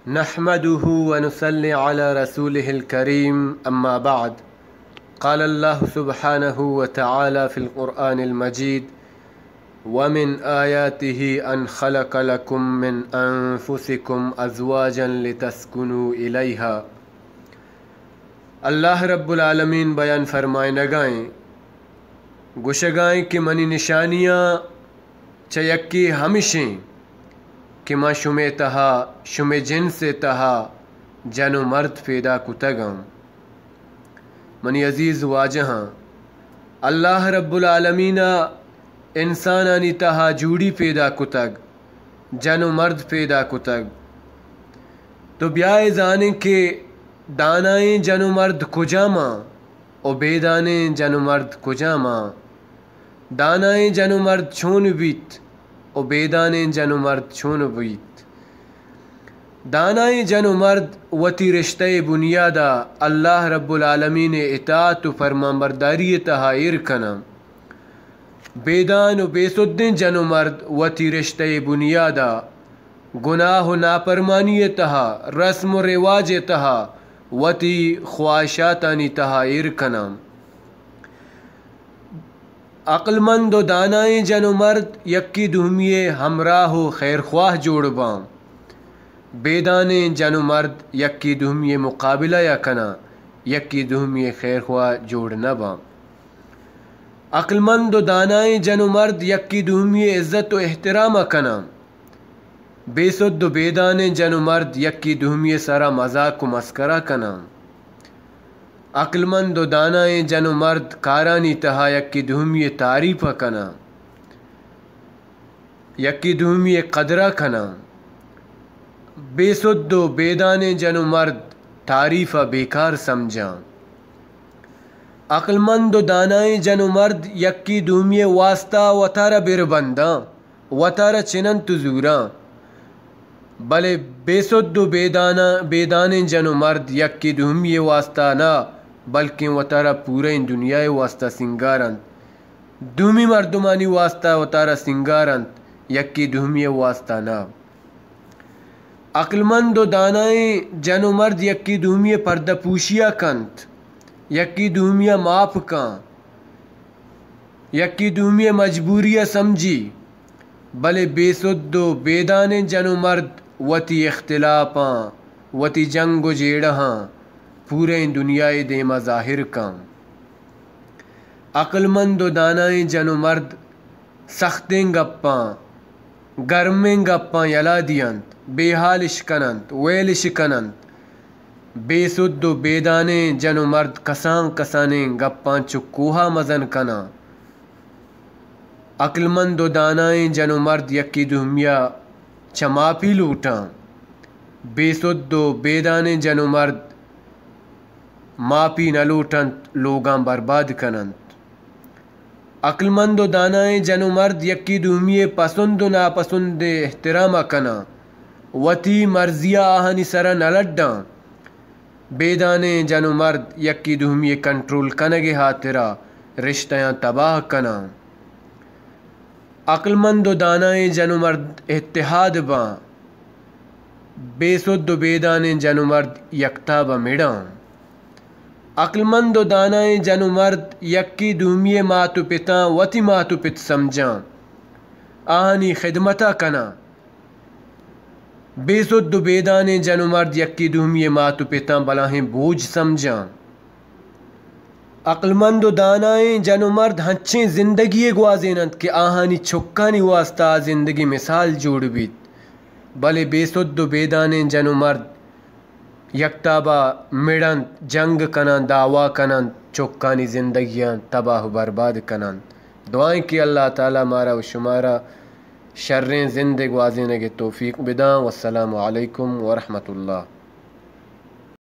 نحمده ونصلي على رسوله الكريم، أما بعد. قال الله سبحانه وتعالى في القرآن المجيد: ومن آياته أن خلق لكم من أنفسكم أزواجا لتسكنوا إليها. اللہ رب العالمین بیان فرمائنگائیں، گوشگائیں کہ منی نشانیاں چہ یکے ہمشیں کہ ما شمے تہا، شمے جنس ءِ تہا جن و مرد پیدا کتگاں۔ منی عزیز واجہاں، اللہ رب العالمین ءَ انسانانی تہا جوڑی پیدا کتگ، جن و مرد پیدا کتگ۔ تو بیائے زانیں کہ دانائیں جن و مرد کجاماں و بیدانیں جن و مرد کجاماں؟ دانائیں جن و مرد چون بیت و بیدانیں جن و مرد چون بیت؟ دانائیں جن و مرد وتی رشتہ ءِ بنیاد ءَ اللہ رب العالمین ءِ اطاعت و فرمانبرداری ءِ تہا ایر کناں۔ بیدان و بے سدیں جن و مرد وتی رشتہ ءِ بنیاد ءَ گناہ و نافرمانی ءِ تہا، رسم و رواج ءِ تہا، وتی خواہشاتانی تہا ایر کناں۔ عقلمند و دانائیں جن و مرد یکے دومی ءِ ہمراہ و خیرخواہ جوڑ باں۔ بیدانیں جن و مرد یکے دومی ءِ مقابلہ ءَ کناں، یکے دومی ءِ خیرخواہ جوڑ نہ باں۔ عقلمند و دانائیں جن و مرد یکے دومی ءِ عزت و احترام ءَ کناں۔ بے سد و بیدانیں جن و مرد یکے دومی ءِ سرا مذاق و مسکرا کناں۔ عقلمند و دانائیں جن و مرد کارانی تہا یکے دومی ءِ تعریف ءَ کناں، یکے دومی ءِ قدر ءَ کناں۔ بے سد و بیدانیں جن و مرد تعریف ءَ بیکار سمجھاں۔ عقلمند و دانائیں جن و مرد یکے دومی ءِ واستا وتارا بر بنداں، وتارا چننت و زوراں، بلے بے سد و بیداناں، بیدانیں جن و مرد یکے دومی ءِ واستا نہ، بلکیں وتارا پورئیں دنیا ءِ واستا سینگار انت۔ دومی مردمانی واستا وتارا سینگار انت، یکے دومی ءِ واستا نہ۔ عقلمند و دانائیں جن و مرد یکے دومی ءِ پردہ پوشی ءَ کنت، یکے دومی ءَ ماپ کن، یکے دومی ءِ مجبوری ءَ سمجھی، بلے بے سد و بیدانیں جن و مرد وتی اختلافاں، وتی جنگ و جیڑہاں پورئیں دنیا ءِ دیما ظاہر کن۔ عقلمند و دانائیں جن و مرد سختیں گپاں، گرمیں گپاں یلا دینت، بے حالش کننت، ویلش کننت۔ بے سد و بیدانیں جن و مرد کسان کسانیں گپاں چو کوہا مزن کناں۔ عقلمند و دانائیں جن و مرد یکے دومیا چہ ماپی لوٹاں۔ بے سد و بیدانیں جن و مرد ماپی نہ لوٹنت، لوگاں برباد کننت۔ عقلمند و دانائیں جن و مرد یکے دومی ءِ پسند و ناپسند ءِ احترام ءَ کناں، وتی مرضی ءَ آہانی سرا نہ لڈاں۔ بیدانیں جن و مرد یکے دومی ءِ کنٹرول کنگ ءِ ہاترا رشتہاں تباہ کناں۔ عقلمند و دانائیں جن و مرد اتحاد باں، بے سد و بیدانیں جن و مرد یکتاب ءَ مڑاں۔ عقلمند و دانائیں جن و مرد یکے دومی ءِ مات و پتاں وتی مات و پت سمجھاں، آہانی خدمت ءَ کناں۔ بے سد و بیدانیں جن و مرد یکے دومی ءِ مات و پتاں بلاہیں بوجھ سمجھاں۔ عقلمند و دانائیں جن و مرد ہنچیں زندگی یے گوازیننت کہ آہانی چکانی واستا آ زندگی مثال جوڑ بیت، بلے بے سد و بیدانیں جن و مرد یکتابا مڑنت، جنگ کننت، دعوا کننت، چکانی زندگیاں تباہ و برباد کننت۔ دعائیں کہ اللہ تعالی مارا و شمارا شریں زندے گوازینگ ءِ توفیق بداں۔ والسلام علیکم ورحمۃ اللہ۔